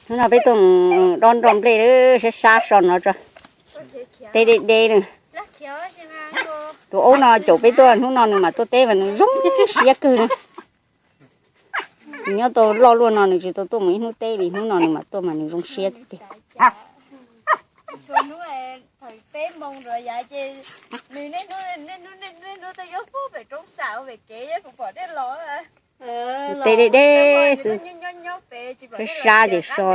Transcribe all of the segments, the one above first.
Hnub no peb tuaj mus dob nroj nplej sab sab so no tso. Teb deb deb na. Tus aub no caum peb tuaj hnub no nws mam tuaj teb mas nws zoo siab kawg na. Nws nyob tau loj luaj no nws tsis tau tuaj mus ib hnub teb li, hnub no nws mam tuaj mas nws zoo siab tiag tiag. Teb deb deb xwb, sab sab ces so.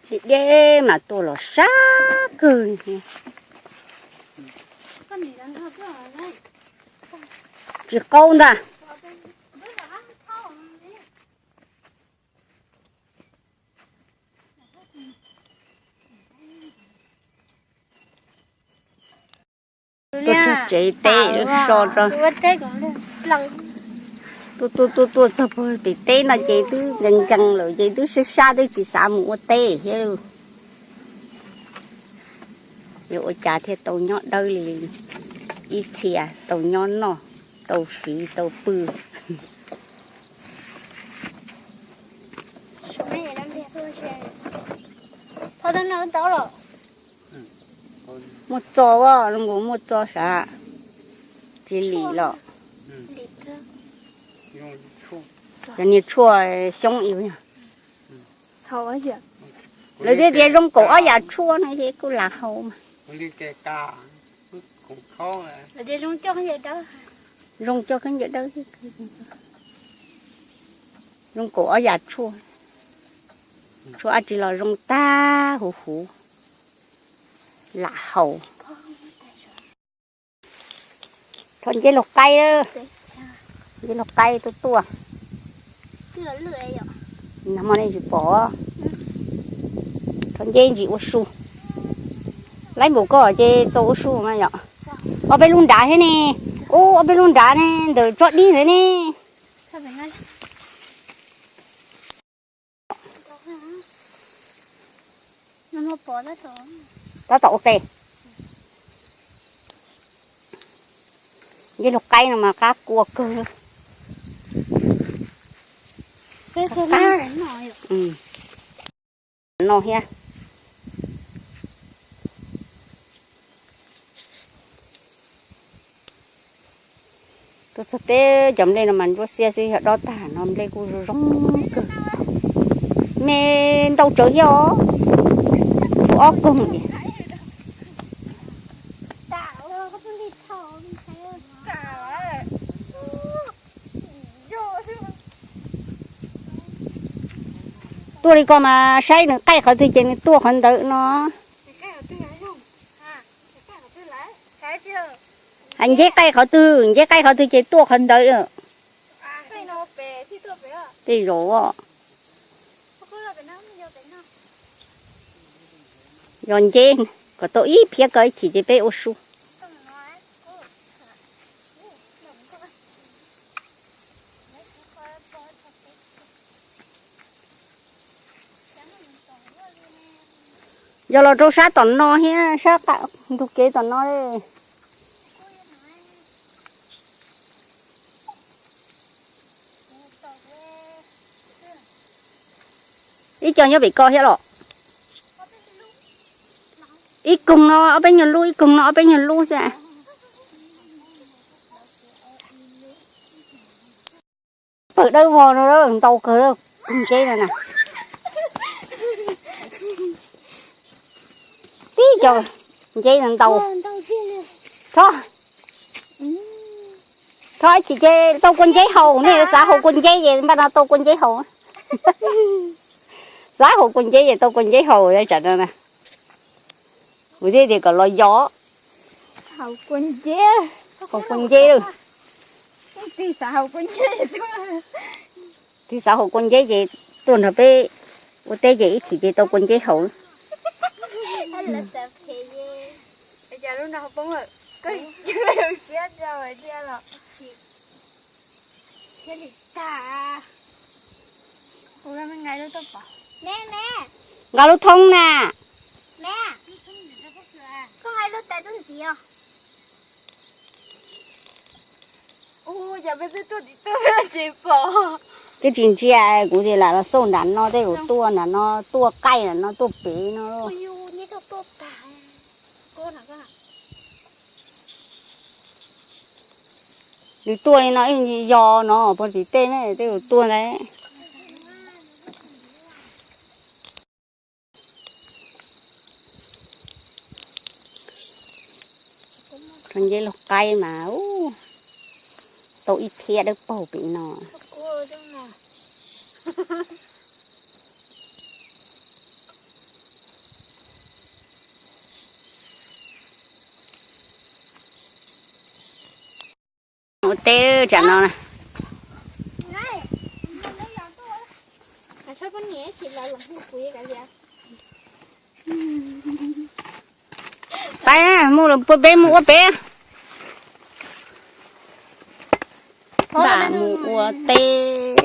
Deb deb mas tuaj los sab kawg. Tsis qaub ntag. Tuaj txog tsev teb so rau. Tuaj tuaj tuaj txog pem teb no ces twb nkees nkees lawm ces twb sab sab twb tsis xav mus ua teb thiab. Yuav ua cas thiaj tau nyob dawb li ib txhia, tau nyob noj, tau siv tau pw. Muaj txo, zoo nkaus muaj txo sav, tsis lim los. Cov niag tshuaj xyoob ib yam. Lawv thiaj tias zoo kaum ob yam tshuaj no ces kuj lam haus mas. Zoo coj khaub ncaws dawb thiab. Zoo kaum ob yam tshuaj. Tshuaj dab tsi los zoo tag huv huv, lam haus. Rho nceb laug qaib, nceb laug qaib tuaj tuaj. Nag hmo nej tsis pom, rho nceb ntsis ua su. Laib npaum ko ces txaus ua su no yom. Ob peb lub nrad thiab ne, ub ob peb lub nrad ne, ntawm tsob dib ntawd ne. Tab tom ua ke. Nceb laug qaib no mas qab kua kawg. No thiab. Tuaj txog teb cov nplej no mas ntsuab xiab xwb, yog dob tag no nplej kuj zoo zoo kawg. Me ntau tsawv thiab os, tshuav ob koog li. Tuaj li ko mas saib nws qaij qhov twg ces nws tuaj qhov ntawd no. Hais nceb qaij qhov twg, nceb qaij qhov twg ces tuaj qhov ntawd. Tej zaum yog nceb, kom tau ib phiab ko ib chim ces peb ua su. Yog los rau sab tom no thiab, sab ntug kev tom no. Ib co nyob pem ko thiab los? Ib koog no ob peb nyuag lub, ib koog no ob peb nyuag lub xwb. Pawg dawb vog no ntau kawg, koog nceb no na. Tib co nceb no ntau. Rho, rho ib chim ces tau kua nceb haus, nej xav haus kua nceb ces npaj no tau kua nceb haus. Xav haus kua nceb ces tau kua nceb haus tsam no na. Kuv thiaj tias kom los yos. Haus kua nceb. Haus kua nceb. Twb xav haus kua nceb, twb xav haus kua nceb ces tuaj nrog peb ua teb ces ib chim ces tau kua nceb haus. Nqa lub thoob na. Twb tsis ntsia kuv tias lam los xauj nram no tej zaum tuaj nram no, tuaj qaij nram no, tuaj pem no. Nws tuaj li no yog no puag tim tej ne, tej zaum tuaj ntawd. Rau nceb laug qaib mas tau ib phiab dawb paug pem no. Ua teb tsam no na. Pab mus peb mus ua peb. Npam mus ua teb.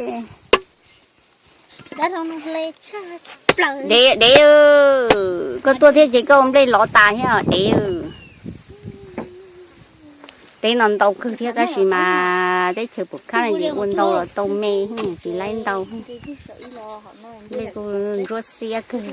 Dev, dev, koj tuaj thiab ces koj ua nplej lov tas thiab dev. Teb no ntau kawg thiab tab sis mas teb chaws pum khab no ces ua ntau los tau me, tsis laib ntau. Nplej kuj ntsuab xiab kawg.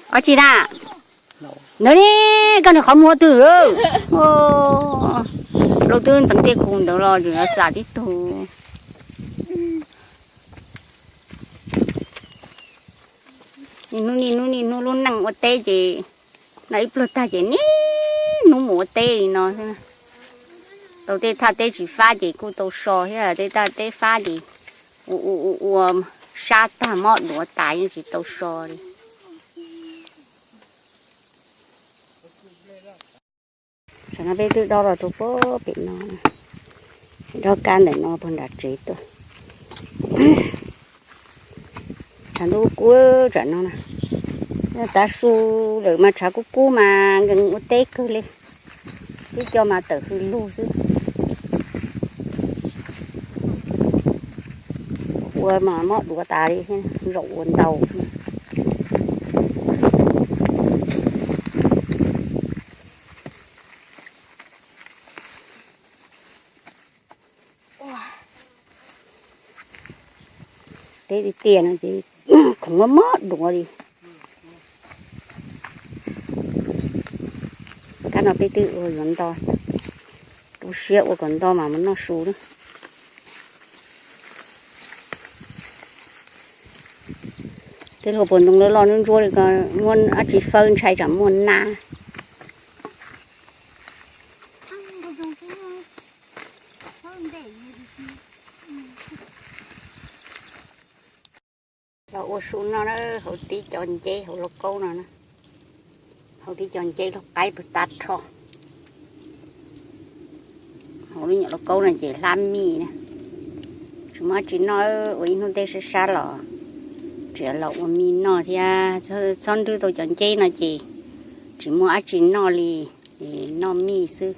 Ua tsi na? Ntawd ne, koj nws qhov muag twg? Lauj twb ntxeev tiaj kuv ntawd los tseem xav tib tug. Niaj hnub niaj hnub niaj hnub lub neej ua teb ces noj ib pluag tag ces niaj hnub mus ua teb li no xwb. Tau tej thaj teb tsis fab ces kuj tau so thiab, tej thaj teb fab ces ua ua ua ua sab tag mob duav tas yeej tsis tau so li. Tsam no peb twb dob los rau pem no, dob kab ntawm no puag nram tsev tuaj. Tshav ntuj kub tsam no na, tav su lawm mas tshav kub kub mas nkees ua teb kawg li, tib co mas tawm hws lug xwb. Ua mas mob duav tas li, zaum ua ntau. Teb tiag tiag no ces khoom mob mob duav li. Kab no peb twb ua yuav nto, tu siab ua kom nto mas mus noj su na. Tej luag puas ntoo loj loj ntsuab ntsuab li ko, muaj dab tsi fawb ntshai tsam muaj nab. Los ua su no na, hauv tib co nceb hauv lauj kaub no, hauv tib co nceb laug qaib puag ta rho. Hauv lub nyuam lauj kaub no ces hlab mij na. Tsis muaj dab tsi noj, ua ib hnub teb sab sab los tseem los ua mij noj thiab. Txhob nrwb tau cov nceb no ces tsis muaj dab tsi noj li, noj mij xwb.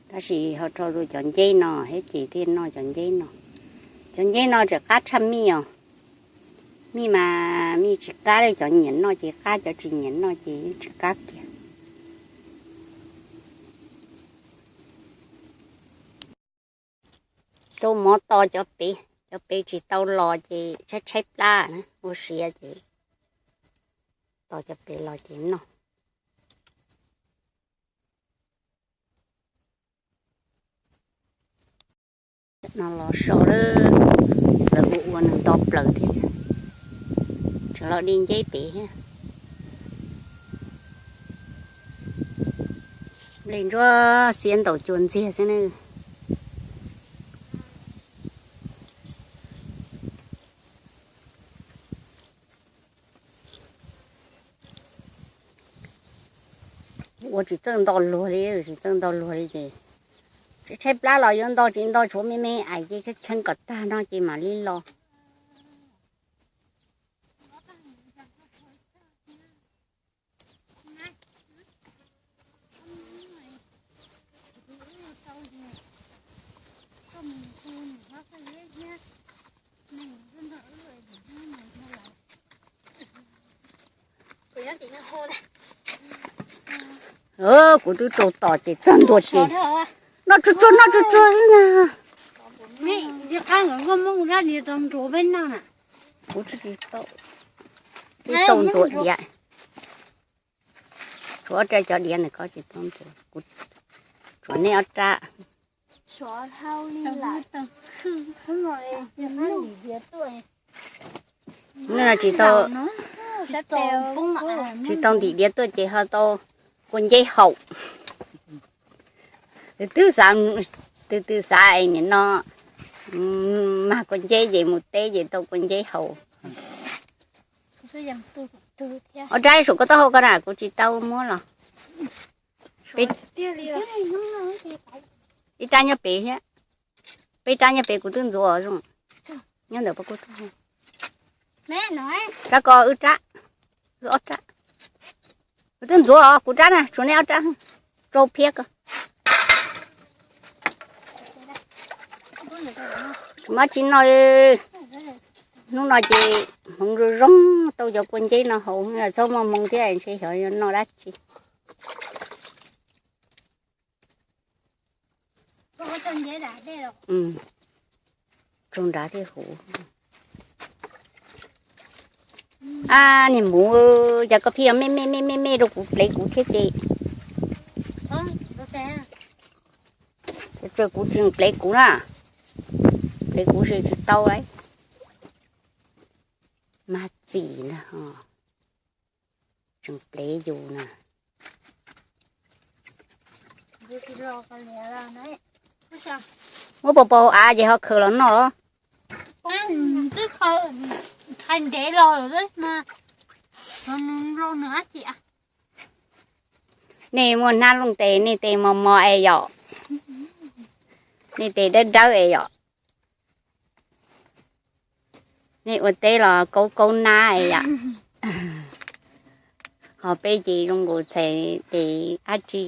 Tab sis ho rho tau cov nceb no thiab ces thiaj noj cov nceb no. Cov nceb no tseem qab tshaj mij os. Mij mas mij tsis qab li, cov nyiam noj ces qab, cov tsis nyiam noj ces tsis qab kiag. Rau mov tos cov pem, cov pem tsis tau los ces tshaib tshaib plab na, ua siav ces tos cov pem los ces noj. No los so lawm, lawv ua ua nws nto plaws thiab, tseem los di nceb pem thiab. Nplej ntsuab xiab ntaus cua ntxiag xwb na. Ua tsis txawj nto luag li, tsis txawj nto luag li ces Tshaib plab los yuav nto tsis nto, tshuav me me ais ces kheej kom tag no ces mam li los. Kuv twb rau tom ces txog ntua ces noj tsuag tsuag noj tsuag tsuag xwb na. Kuv tsis tau, tsis tau ntxuav diav. Tshuav ob rab cov diav ntawm ko tsis tau ntxuav, tshuav nej ob rab. Hnub no tsis tau, tsis tau ntim diav tuaj ces ho tau kua nceb haus. Tus twb xav, tus twb xav es nim no mag kua nceb ces mus teb ces tau kua nceb haus. Ob rab saum koj taub hau ko na, kuv tsis tau muab los. Ib rab nyob pem thiab, peb rab nyob pem kuv twb ntxuav zoo, nyob ntawm pab kub tug. Rab ko wb rab, wb ob rab. Kuv twb ntxuav os, kuv rab na, tshuav nej ob rab, tsau phiab ko. Tsis muaj tsi noj, hnub no ces hmoov zoo zoo, tau cov kua nceb no haus, txhob muaj hmoo thiab ntshe xyov yuav noj dab tsi. Tsaug nrad thiaj huv. A, niag muv, cas koj pheej yog me me me me me rau kuv plev kuv thiab ces. Tseem kuv tseem plev kuv na, plev kuv tsis tau lauj. Mas txim ntag ho, tseem plev yus na. Muab pos pos hauv av ces ho khaws los noj los. Nej muaj hnab looj tes, nej tes mos mos es yom, nej tes dawb dawb es yom. Nej ua teb los kaub kaub nab es yom. Ho peb ces zoo nkaus txhais tes dab tsi.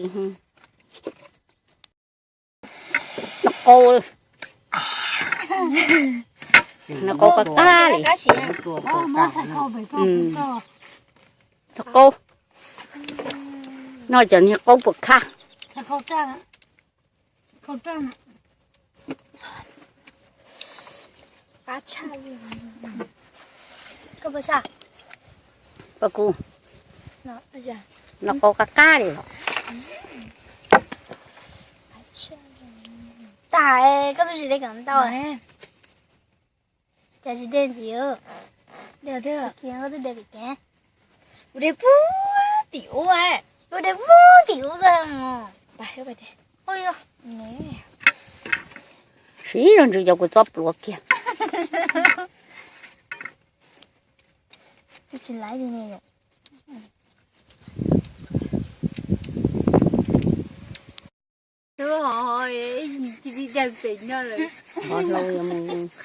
Noj qab, noj qab qab qab li. Noj qab, noj cov niag qab puas khab. Pab kuv, noj qab qab qab li. Tas, koj twb tsis de kom ntau. Cas tsis de ntxiv? Koj twb de tim kev. Kuv de puag tim ub, kuv de puag tim ub. Siv zog ntsws cov kua txob pluav kiag. Ho hlau yuav mus,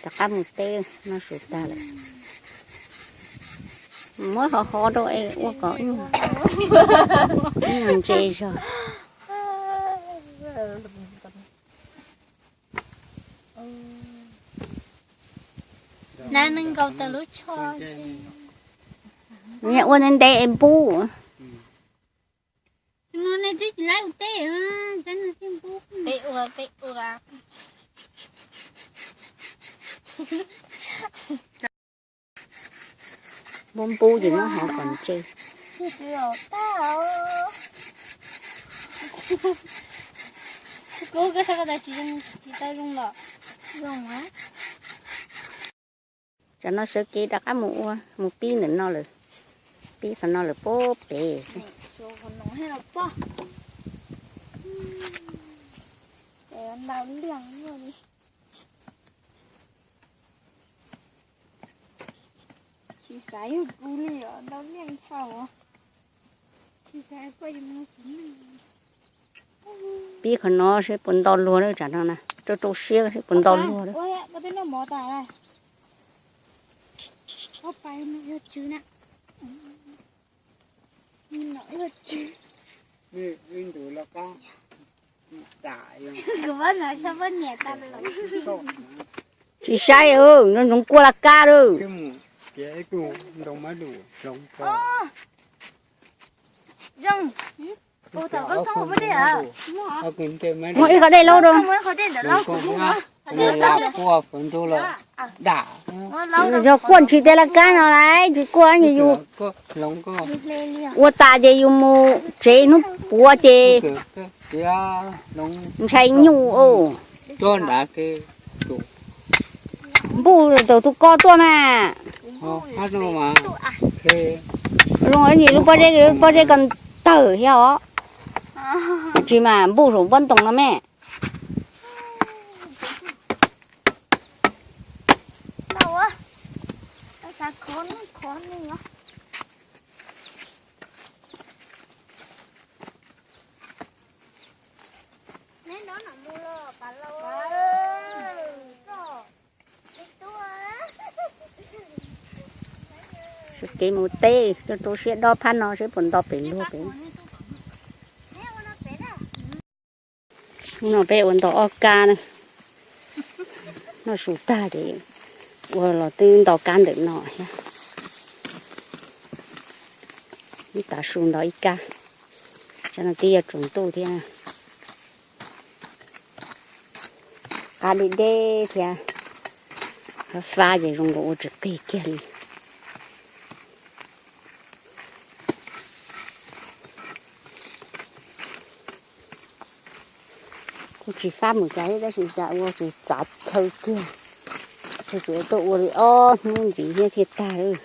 rov qab mus teb, noj su tag lawm. Muab ho ho rau es ua kom ib nyuag ntse zog. Nab neeg nkaus tawm lub tsho. Niag ua ntev ntev es npub. No nej twb tsis laib ua teb, peb ua, peb ua. Npub npub ces muab hov kom ntse. Kuv, koj saib koj tas tsis tau zoo los? Zoo a. Tsam no sawv kev rov qab mus ua, mus pib ntawm no lawm, pib qhov no lawm puag pem xwb. Ntau liaj li. Tsis xav yug kuv li os, ntau liaj dhau. Tsis xav koj yuav mus kuv li. Pib qhov no seb puas nto luag na, tsam no na, rau rau siab seb puas nto luag na. Tsis saib, ntsoov kua laj kab lawm. Muaj ib qhov dej laub rau. Yog kuaj ntshis tej laj kab no lawm, tsis kuaj ces yus ua tas ces yus mus tsev hnub puav ces ntshai nyuj. Npuj tau tus ko tuaj mas. Zoo lub pob zeb, pob zeb ko tawg thiab os. Tsis mas npuj saum pob ntoos no me. Sawv kev mus teb, rau rau siab dob phab no seb puas nto pem luag pem. Hnub no peb ua nto ob kab na, noj su tag ces ua los twb nto kab ntawm no thiab. Ib tav su nto ib kab, tsam no twb yuav tsaus ntuj thiab. Qab deb deb thiab, fab fab ces zoo nkaus ua tsis qig kiag li. Kuj tsis fab mus cas thiab tab sis cas ua tsis txav chaw kiag, tsuas tuaj ua li ob hnub ntxiv thiab thiaj tag lawm.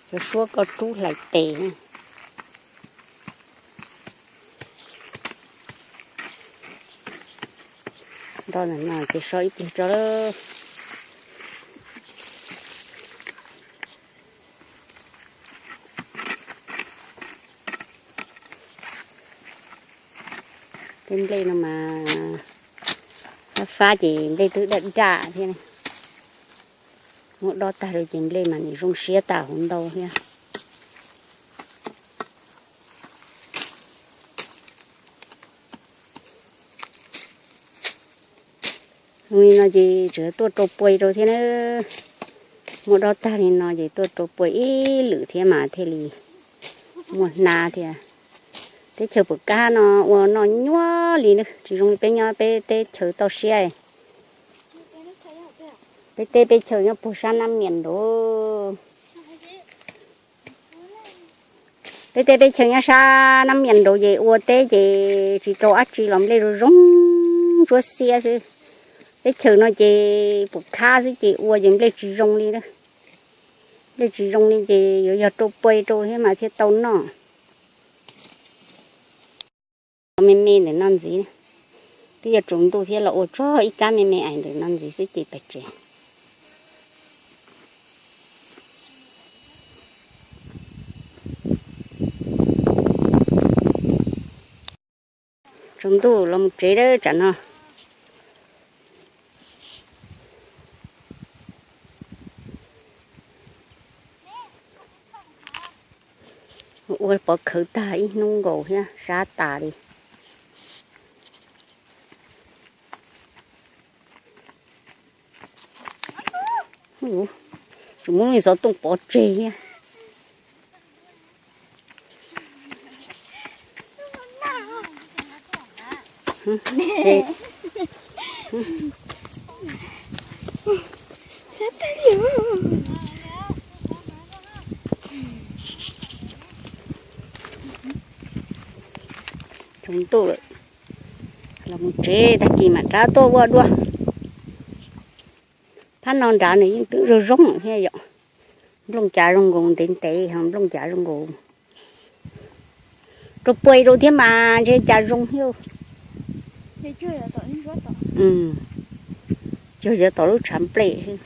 Cov suab koj rub hlais tes. Nto ntawm no ces so ib pliag tso lawm. Tej nplej no mas fab fab ces nplej twb daj daj thiab. Muab dob tag lawm ces nplej mas nim zoo siab tas huv ntau thiab. Li no ces tseem tuaj rau puas rau thiab na. Muab dob tag li no ces tuaj rau puas ib lwm thiab mas thiaj li muaj hnab thiab. Teb chaws pum kab no ua noj nyuaj li na, tsis zoo li peb nyob peb teb chaws toj siab. Peb teb peb chaws nyob puag sab Nab Mias nraud. Peb teb peb chaws nyob sab Nab Mias nraud ces ua teb ces tsis rau dab tsi los nplej zoo zoo ntsuab xiab xwb. Teb chaws no ces pum khab xwb ces ua ces nplej tsis zoo li. Nplej tsis zoo li ces yuav yog rau puas rau thiab mas thiaj tau noj. Me me ntawm no ntxiv, twb yuav tsaus ntuj thiab los ua tsuag ib kab me me ais ntawm no ntxiv xwb ces pais tsev. Tsaus ntuj los mus tsev lawm tsam no. Ua pov khawv tag ib hnub nkaus thiab sab tas li. Tsis muab me xov tooj pov tseg thiab. Tsaus ntuj lawm, los mus tsev tag kis mam rov tuaj ua dua. Qab no nrad nws yeej twb zoo zoo thiab yom. Nplooj cas zoo nkaus ntev ntev, nplooj cas zoo nkaus rau puas rau thiab mas ntshe cas zoo thiab. Cuag yuav tom lub tshav nplej xwb.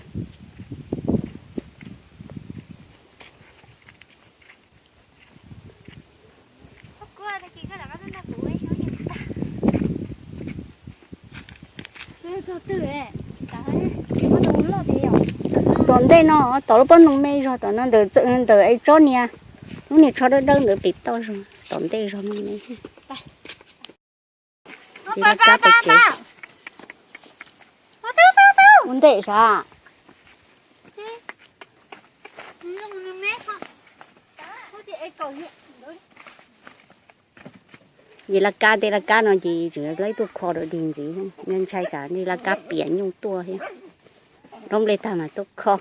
Tom ntej no, tom lub pob noog me zog tom no, ntawm es tsob niag, lub niag tsho dawb dawb ntawd pem toj zog, tom ntej zog me me. Ua ntej sav. Ces laj kab, tej laj kab no ces tseem laib tuaj kho rau dig ntxiv, ntshai tsam tej laj kab piam nyuj tuaj thiab. Rob nplej tag mas tuaj kho.